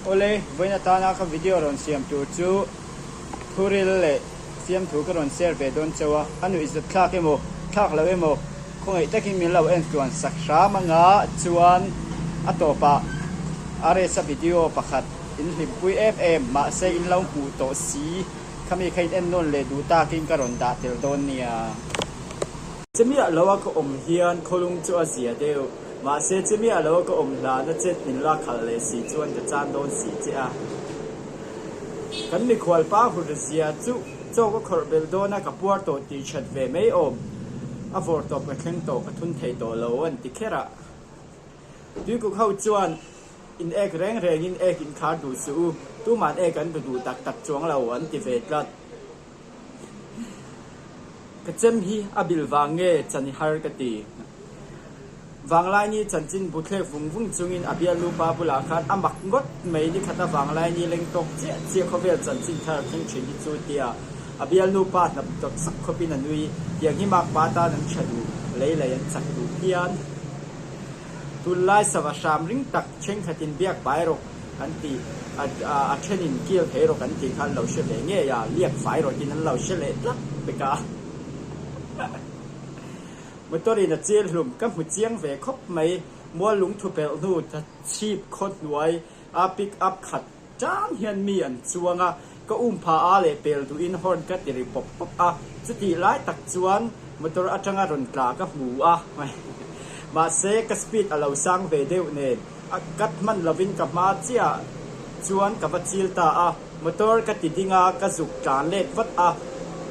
Awle, vawiin atana ka video rawn siam tur chu thuril leh fiamthu ka rawn share ve dawn chauh a, a nuihzat thlak emaw, thlak loh emaw khawngaih takin min lo en tluan sak hram anga chuan a tawpah RS-a video pakhat in hlimpui em em mahse in lo hmuh tawh si khami kha in en nawn leh duh takin ka rawn dah tel dawn nia. Che miah lo a ka awm hian khawlung chu a zia deuh. Mahse che miah lo a ka awm hlana chet min lak khalh leh si chuan ka chan dawn si che a. Kan mikhual pa hur zia chu chaw ka khawrh belh dawn a ka puar tawh tih that ve mai awm. A vawr tawp ka thleng tawh ka thun thei tawh lo an ti kher a. Tuikuk ho chuan in ek reng rengin ek in khar duh suh u, tuman ek an bu duh tak tak chuang lo an ti ve tlat. Ka chem hi a bil vang nge chan i har ka ti. Vanglaini chanchin bu thlek vung vung chungin a bialnu pa bulah khan a mak ngawt mai ni khat a Vanglaini leng tawk chiah chiah khawvel chanchin thar thleng thin hi chu tia a bialnu pa hnap dawt sak khawpin a nui. Tiang hi makpa tan an tha duh, lei lei an chak duh phian. Tunlai sava hram ring tak thenkhatin biak pai rawk an ti a thenin kil thei rawk an tih kha an lo hre ve ngei a, liak fai rawkin an lo hre leh tlat pek a. Motor in a chil hlum ka hmu chiang ve khawp mai, mual lungthu pelh hnu chhip khaw hnuai a pick up khat Tan hian mi an chuang a, ka um pha a leh pel duhin horn ka ti ri pawp pawp a, chutih lai tak chuan motor atanga rawn tla ka hmu a, mahse ka speed a lo sang ve deuh nen a cut hman lovin ka hma chiah chuan ka va chil ta a, motor ka ti ding a, ka zuk tlan let vat a,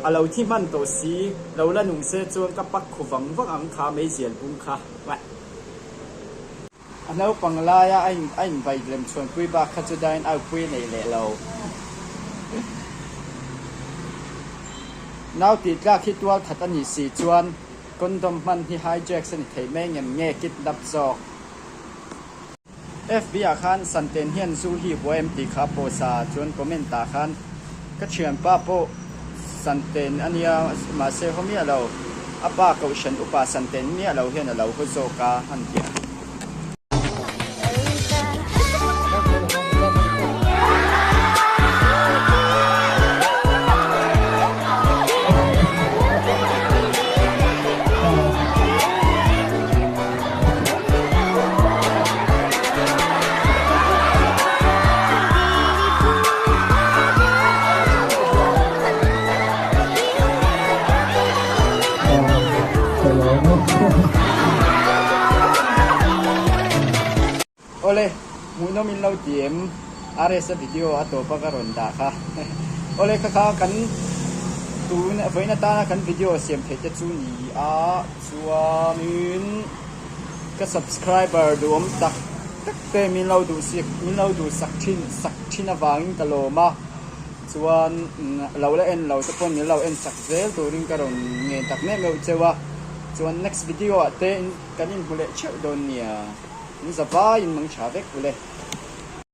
a lo thi hman tawh si, lo la nung se chuan ka pak khu vang vang ang kha meizial bung kha. A naupang laia a in a invaih lem chhuanpui bak kha chu daiin aupui a nei leh lo. Nau tih tlak hi tual that a nih si chuan condom hman hi hijacks a ni thei mai ngem nge kidnap zawk. FB ah khan Santen hian zu hi huai em tih kha post a chuan comment ah khan ka thianpa pawh Santen a nia mahse haw miah lo a pa kohhran upa Santen miah lo hian a lo haw zawk a han ti a. Awle, hmuhnawm in lo ti em? RS-a video a tawpa ka rawn dah kha. Awle, kha kha kan tun vawiin atana kan video siam theih te chu ni a, chuanin. Ka subscriber duhawm tak tak te min lo duh sik min lo duh sak thin sak thin avangin ka lawm a chuan lo la en lo te pawn min lo en sak zel turin ka rawn ngen tak meuh meuh cheu a chuan next video ah te kan inhmu leh theuh dawn nia in za vaiin mang tha vek ule.